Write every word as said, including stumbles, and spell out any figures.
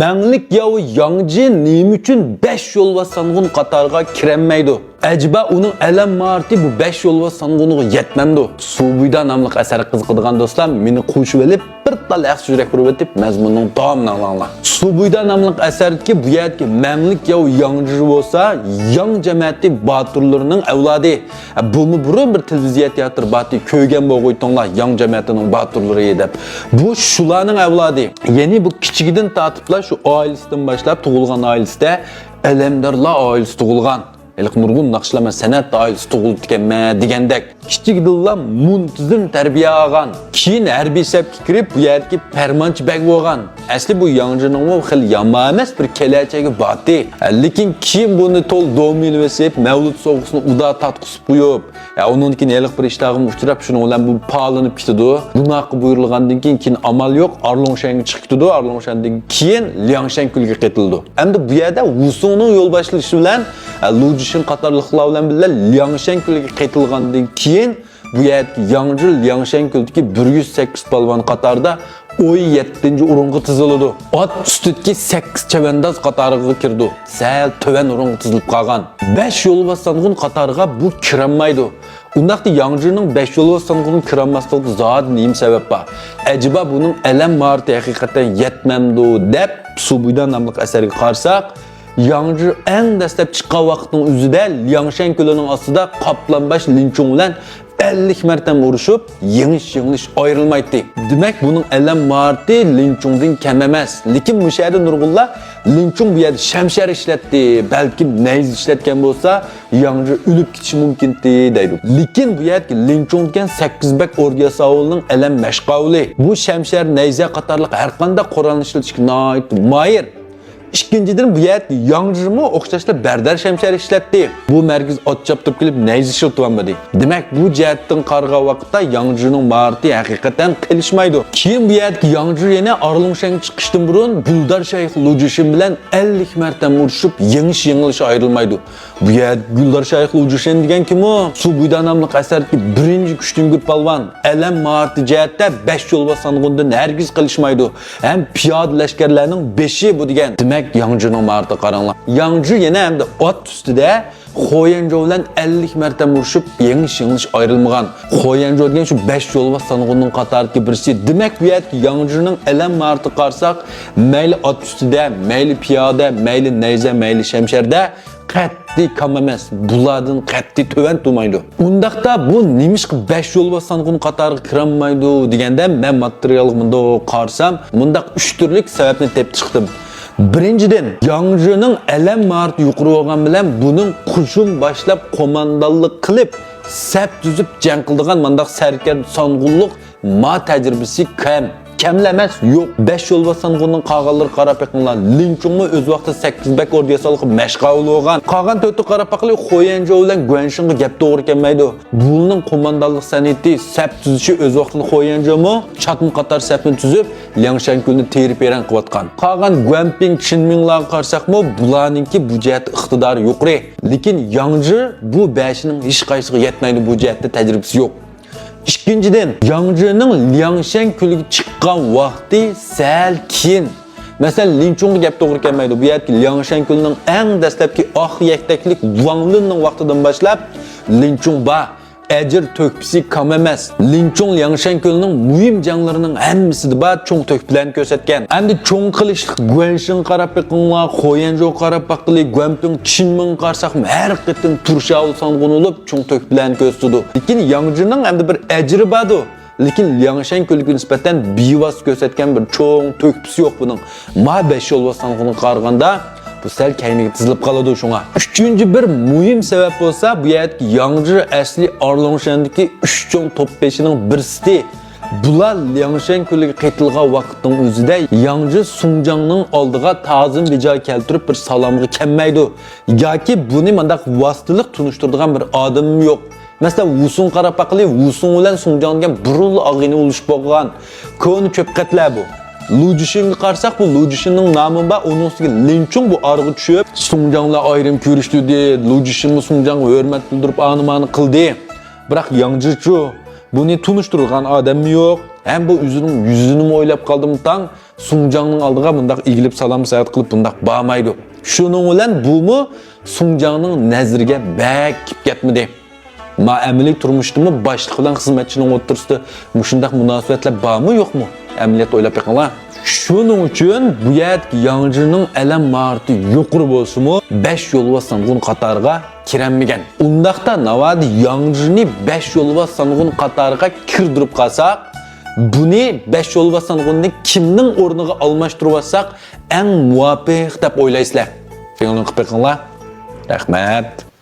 مەڭلىك ياۋ ياڭجى نېمە ئۈچۈن بەش يولۋاس سانغۇن قاتارىغا كىرەلمەيدۇ؟ ئەجەبا ئۇنىڭ ئەلەم ماھارىتى بۇ بەش يولۋاس سانغۇنىغا يەتمەمدۇ؟ سۇبۇيدا ناملىق ئەسەرگە قىزىقىدىغان دوستلار مېنى قوشۇۋېلىپ، بىر تال ئەخسە يۈرەك بېرىۋېتىپ، مەزمۇننىڭ داۋامىنى ئاڭلاڭلار. سۇبۇيدا ناملىق ئەسەردىكى بۇ يەردىكى مەڭلىك ياۋ ياڭجى بولسا، ياڭ جەمەتى باتۇرلىرىنىڭ ئەۋلادى. بۇمۇ بۇرۇن بىر تېلېۋىزىيە تىياتىرى بارتى، كۆرگەن بولغۇيتۇڭلار، ياڭ جەمەتىنىڭ باتۇرلىرى دەپ. بۇ شۇلارنىڭ ئەۋلادى. يەنى بۇ كىچىكىدىن تارتىپلا شۇ ئائىلىسىدىن باشلاپ تۇغۇلغان ئائىلىسىدە ئەلەمدارلار ئائىلىسى تۇغۇلغان. ھېلىقى نۇرغۇن ناخشىلار مەن سەنئەت ئائىلىسى تۇغۇلۇپتىكەنمەن دېگەندەك. كىچىكىدىنلا مۇنتىزىم تەربىيە ئالغان. كېيىن ھەربىي سەپكە كىرىپ، بۇ يەردىكى پەرمانچى بەگ بولغان. ئەسلى بۇ ياڭجىنىڭمۇ خېلى يامان ئەمەس بىر كېلەچەكى بارتى. لېكىن كېيىن بۇنى تول دومىيلىۋېسىپ، مەۋلۇت سوۋغىسىنى ئۇدا تارتقۇزۇپ قويۇپ، يا ئۇنىڭدىن كېيىن ھېلىقى بىر ئىشتاغىمۇ ئۇچراپ، شۇنىڭ بىلەن بۇ پالىنىپ كېتىدۇ. گۇناھقا بۇيرۇلغاندىن كېيىن، كېيىن ئامال يوق، ئارلۇڭشەنگە چىقىپ كېتىدۇ. ئارلۇڭشەندىن كېيىن لياڭشەن كۆلىگە قېتىلىدۇ. ئەمدى بۇ يەردە ۋۇسۇڭنىڭ يول باشلىشى بىلەن، ئە، لۇجىشىن قاتارلىقلار بىلەن بىللە لياڭشەن كۆلىگە قېتىلغاندىن كېيىن، بۇ يەردىكى ياڭجى لياڭشەن كۆلىدىكى بىر يۈز سەككىز پالۋان قاتارىدا ئون يەتتىنچى ئورۇنغا تىزىلىدۇ. ئات ئۈستىدىكى سەككىز چەۋەنداز قاتارىغا كىرىدۇ. سەل تۆۋەن ئورۇنغا تىزىلىپ قالغان. بەش يولۋاس سانغۇن قاتارىغا بۇ كىرەلمەيدۇ. ئۇنداقتا ياڭجىنىڭ بەش يولۋاس سانغۇنغا كىرەلمەسلىكىدە زادى نېمە سەۋەب بار؟ ئەجەبا بۇنىڭ ئەلەم ماھارىتى ھەقىقەتەن يەتمەمدۇ دەپ، سۇبۇيدا ناملىق ئەسەرگە قارىساق، ياڭجى ئەڭ دەسلەپ چىققان ۋاقىتنىڭ ئۆزىدە لياڭشەن كۆلىنىڭ ئاستىدا قاپلانباش لىنچۇڭ بىلەن ئەللىك مەرتەم ئۇرۇشۇپ، يېڭىش-يېڭىلىش ئايرىلمايتتى. دېمەك، بۇنىڭ ئەلەم ماھارىتى لىنچۇڭدىن كەم ئەمەس. لېكىن مۇشۇ يەردە نۇرغۇنلار لىنچۇڭ بۇ يەردە شەمشەر ئىشلەتتى، بەلكىم نەيزە ئىشلەتكەن بولسا، ياڭجى ئۆلۈپ كېتىشى مۇمكىنتى دەيدۇ. لېكىن بۇ يەردىكى لىنچۇڭ دېگەن سەككىز بەگ ئوردۇ ياساۋۇلىنىڭ ئەلەم مەشقاۋۇلى. بۇ شەمشەر، نەيزە قاتارلىق ھەر قانداق قورالنى ئىشلىتىشكە ناھايىتى ماھىر. ئىككىنچىدىن، بۇ يەردە ياڭجىمۇ ئوخشاشلا بەردار شەمشەر ئىشلەتتى. بۇ مەرگىز ئات چاپتۇرۇپ كېلىپ نەيزە ئىشلىتىۋالمىدى. دېمەك، بۇ جەھەتتىن قارىغان ۋاقىتتا ياڭجىنىڭ ماھارىتى ھەقىقەتەن قېلىشمايدۇ. كېيىن بۇ يەردىكى ياڭجى يەنە ئارلۇڭشەنگە چىقىشتىن بۇرۇن گۈلدار شايىخ لۇجىشىن بىلەن ئەللىك مەرتەم ئۇرۇشۇپ، يېڭىش-يېڭىلىش ئايرىلمايدۇ. بۇ يەردە گۈلدار شايىخ لۇجىشىن دېگەن كىمۇ؟ سۇبۇيدا ناملىق ئەسەردىكى بىرىنچى كۈچتۈڭگۈر پالۋان. ئەلەم ماھارىتى جەھەتتە بەش يولۋاس سانغۇندىن ھەرگىز قېلىشمايدۇ. ھەم پىيادە لەشكەرلەرنىڭ بېشى بۇ دېگەن. دېمەك، ياڭجىنىڭ ماھارىتىگە قاراڭلار. ياڭجى يەنە ئەمدى ئات ئۈستىدە خو يەنجو بىلەن ئەللىك مەرتەم ئۇرۇشۇپ، يېڭىش-يېڭىلىش ئايرىلمىغان. خو يەنجو دېگەن شۇ بەش يولۋاس سانغۇننىڭ قاتارىدىكى بىرسى. دېمەك، بۇ يەردىكى ياڭجىنىڭ ئەلەم ماھارىتىگە قارىساق، مەيلى ئات ئۈستىدە، مەيلى پىيادە، مەيلى نەيزە، مەيلى شەمشەردە، قەتئىي كام ئەمەس، بۇلاردىن قەتئىي تۆۋەن تۇرمايدۇ. ئۇنداقتا بۇ نېمىشقا بەش يولۋاس سانغۇن قاتارىغا كىرەلمەيدۇ دېگەندە، مەن ماتېرىيالغا مۇنداق قارىسام، مۇنداق ئۈچ تۈرلۈك سەۋەبنى تېپىپ چىقتىم. بىرىنچىدىن، ياڭجىنىڭ ئەلەم ماھارىتى يۇقىرى بولغان بىلەن بۇنىڭ قوشۇن باشلاپ قوماندانلىق قىلىپ، سەپ تۈزۈپ جەڭ قىلىدىغان مانداق سەركەردە سانغۇنلۇق ما تەجرىبىسى كەم. كەملا ئەمەس، يوق. بەش يولۋاس سانغۇننىڭ قالغانلىرىغا قاراپ بېقىڭلار. لىنچۇڭمۇ ئۆز ۋاقتىدا سەككىز بەك ئوردۇ ياساۋۇلغا مەشقاۋۇل بولغان. قالغان تۆتىگە قاراپ باقىلى، خو يەنجو بىلەن گۇەنشىڭغا گەپ توغرا كەلمەيدۇ. بۇلارنىڭ قوماندانلىق سەنئىتى، سەپ تۈزۈشى ئۆز ۋاقتىدا خو يەنجومۇ چاتما قاتار سەپنى تۈزۈپ، لياڭشەن كۆلىنى تېرىپ ۋەيران قىلىۋاتقان. قالغان گۇەنپىڭ، چىنمىڭلارغا قارىساقمۇ، بۇلارنىڭكى بۇ جەھەتتە ئىقتىدارى يۇقىرى. لېكىن ياڭجى بۇ بەشىنىڭ ھېچقايسىسىغا يەتمەيدۇ، بۇ جەھەتتە تەجرىبىسى يوق. ئىككىنچىدىن، ياڭجىنىڭ لياڭشەن كۆلىگە چىققان ۋاقتى سەل كېيىن. مەسىلەن، لىنچۇڭغا گەپ توغرا كەلمەيدۇ. بۇ يەردىكى لياڭشەن كۆلىنىڭ ئەڭ دەسلەپكى ئاق يەكتەكلىك ۋاڭ لىننىڭ ۋاقتىدىن باشلاپ لىنچۇڭ بار. ئەجىر تۆھپىسى كام ئەمەس. لىنچۇڭ لياڭشەن كۆلىنىڭ مۇھىم جەڭلىرىنىڭ ھەممىسىدە بار چوڭ تۆھپىلەرنى كۆرسەتكەن. ئەمدى چوڭ قىلىچلىق گۇەنشىڭغا قاراپ بېقىڭلار، خو يەنجوغا قاراپ باققىلى، گۇەنپىڭ، چىنمىڭغا قارىساقمۇ ھەر قېتىم تۇرشاۋۇل سانغۇن بولۇپ چوڭ تۆھپىلەرنى كۆرسىتىدۇ. لېكىن ياڭجىنىڭ ئەمدى بىر ئەجرى باردۇ. لېكىن لياڭشەن كۆلىگە نىسبەتەن بىۋاسىتە كۆرسەتكەن بىر چوڭ تۆھپىسى يوق بۇنىڭ. ما بەش يولۋاس سانغۇنغا قارىغاندا بۇ سەل كەينىگە تىزىلىپ قالىدۇ شۇڭا. ئۈچىنچى بىر مۇھىم سەۋەب بولسا، بۇ يەردىكى ياڭجى ئەسلى ئارلۇڭشەندىكى ئۈچ چوڭ توپ بېشىنىڭ بىرسى. بۇلار لياڭشەن كۆلىگە قېتىلغان ۋاقىتنىڭ ئۆزىدە ياڭجى سۇڭجاڭنىڭ ئالدىغا تازىم بىجا كەلتۈرۈپ بىر سالامغا كەلمەيدۇ. ياكى بۇنى مانداق ۋاسىتىلىق تونۇشتۇرىدىغان بىر ئادىمىمۇ يوق. مەسىلەن، ۋۇسۇڭغا قاراپ باقىلى، ۋۇسۇڭ بىلەن سۇڭجاڭ دېگەن بۇرۇنلا ئاغىنە بولۇشۇپ بولغان كونا كۆپ قەتلەر بۇ. لۇجىشىنگە قارىساق، بۇ لۇجىشىننىڭ نامى بار، ئۇنىڭ ئۈستىگە لىنچۇڭ بۇ ئارىغا چۈشۈپ، سۇڭجاڭ بىلەن ئايرىم كۆرۈشتۈردى، لۇجىشىنمۇ سۇڭجاڭغا ھۆرمەت بىلدۈرۈپ ئانىمانى قىلدى. بىراق ياڭجىچۇ بۇنى تونۇشتۇرىدىغان ئادەممۇ يوق، ھەم بۇ ئۆزىنىڭ يۈزىنىمۇ ئويلاپ قالدىمۇ تاڭ، سۇڭجاڭنىڭ ئالدىغا مۇنداق ئېگىلىپ سالام سەت قىلىپ بۇنداق بارمايدۇ. شۇنىڭ بىلەن بۇمۇ سۇڭجاڭنىڭ نەزىرىگە بەك كېلىپ كەتمىدى. ما ئەمەلىي تۇرمۇشتىمۇ باشلىق بىلەن خىزمەتچىنىڭ ئوتتۇرىسىدا مۇشۇنداق مۇناسىۋەتلەر بارمۇ يوقمۇ؟ ئەمەلىيەتتە ئويلاپ بېقىڭلار. شۇنىڭ ئۈچۈن بۇ يەردىكى ياڭجىنىڭ ئەلەم ماھارىتى يۇقىرى بولسىمۇ، بەش يولۋاس سانغۇن قاتارىغا كىرەلمىگەن. ئۇنداقتا ناۋادا ياڭجىنى بەش يولۋاس سانغۇن قاتارىغا كىردۈرۈپ قالساق، بۇنى بەش يولۋاس سانغۇننى كىمنىڭ ئورنىغا ئالماشتۇرۇۋاتساق ئەڭ مۇۋاپىق دەپ ئويلايسىلەر؟ كۆڭلۈڭ قىلىپ بېقىڭلار. رەھمەت.